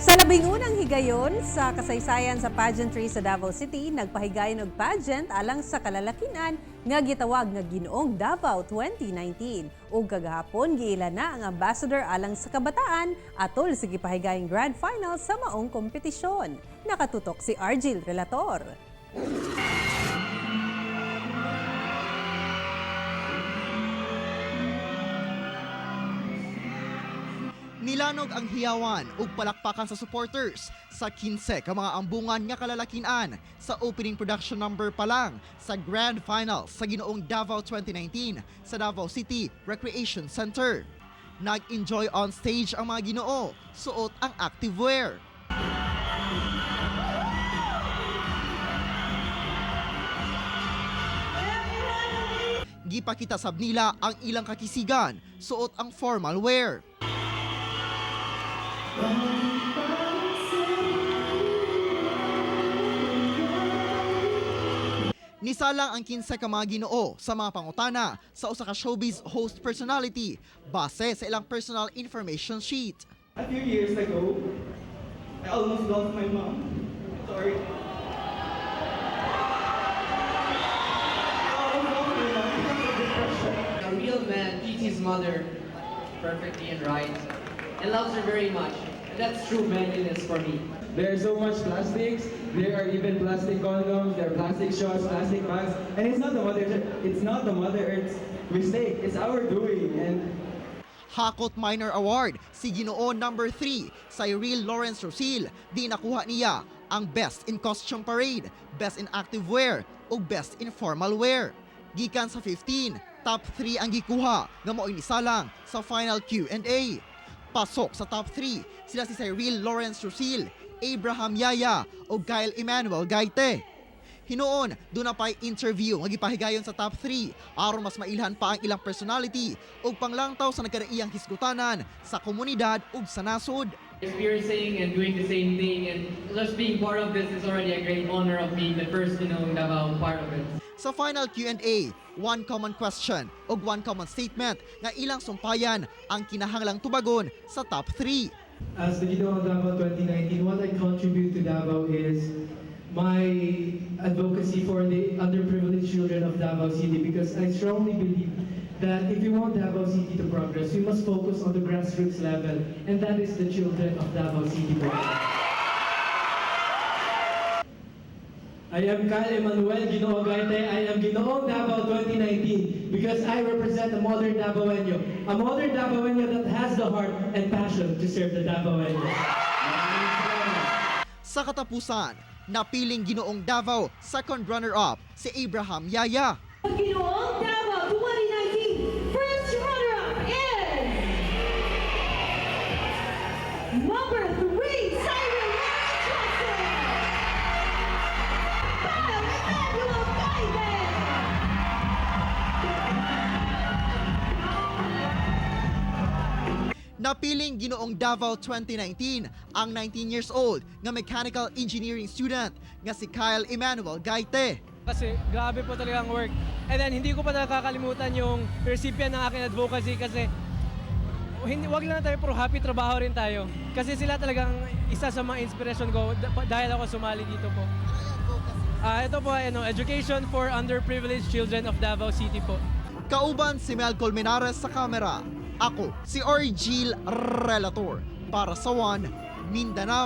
Sa 11 higayon sa kasaysayan sa pageantry sa Davao City, nagpahigayon og pageant alang sa kalalakinan nga gitawag nga Ginoong Davao 2019. Ug kagahapon giila na ang ambassador alang sa kabataan atol sa gipahigayong grand final sa maong kompetisyon. Nakatutok si Argil Relator. Nilanog ang hiyawan ug palakpakan sa supporters sa 15 ka mga ambungan nga kalalakinan sa opening production number pa lang sa Grand Final sa Ginoong Davao 2019 sa Davao City Recreation Center. Nag-enjoy on stage ang mga Ginoo, suot ang activewear. Gipakita sab nila ang ilang kakisigan, suot ang formal wear. Nisalang ang 15 ka mga Ginoo sa mga pangutana sa usa ka showbiz host personality base sa ilang personal information sheet. A few years ago, I almost lost my mom. Sorry. I almost lost my mom because of depression. A real man treats his mother perfectly and right and loves her very much. And that's true manliness for me. There are so much plastics. There are even plastic condoms. There are plastic straws, plastic bags, and it's not the Mother Earth's mistake. It's our doing. And Hakot Minor Award si Ginoo number 3 Cyril Lawrence Rosil. Di nakuha niya ang Best in Costume Parade, Best in Active Wear ug Best in Formal Wear. Gikan sa 15, top 3 ang gikuha nga mao'y nisalang sa final Q&A. Pasok sa top 3 sila si Cyril Lawrence Rosil, Abraham Yaya ug Kyle Emmanuel Gaite. Hinuon, doon na pa'y interview nga gipahigayon sa top 3 aron mas mailhan pa ang ilang personality ug panglangtaw sa nagkadaiyang hisgutanan sa komunidad ug sa nasod. Experiencing and doing the same thing and just being part of this is already a great honor of being the first Ginoong Davao part of it. Sa final Q&A, one common question ug one common statement nga ilang sumpayan ang kinahanglang tubagon sa top 3. As the Ginoong Davao 2019, what I contribute to Davao is my advocacy for the underprivileged children of Davao City, because I strongly believe that if we want Davao City to progress, we must focus on the grassroots level, and that is the children of Davao City. I am Kyle Emmanuel Ginoo Gaite. I am Ginoong Davao 2019 because I represent a modern Davaoeño. A modern Davaoeño that has the heart and passion to serve the Davaoeño. Sa katapusan, napiling Ginoong Davao second runner-up si Abraham Yaya. Ginoong Davao 2019 first runner-up is number 3, Cyril Lawrence Johnson. Kyle Emmanuel Gaide. Napiling Ginoong Davao 2019 ang 19 years old nga mechanical engineering student nga si Kyle Emmanuel Gaite. Kasi grabe po talaga ang work. And then hindi ko pa nakakalimutan yung recipient ng aking advocacy kasi hindi, wag lang tayo puro happy, trabaho rin tayo. Kasi sila talagang isa sa mga inspiration ko dahil ako sumali dito po. Ito po ay ano, education for underprivileged children of Davao City po. Kauban si Mel Colmenares sa kamera. Ako si Orgil Relator para sa One Mindanao.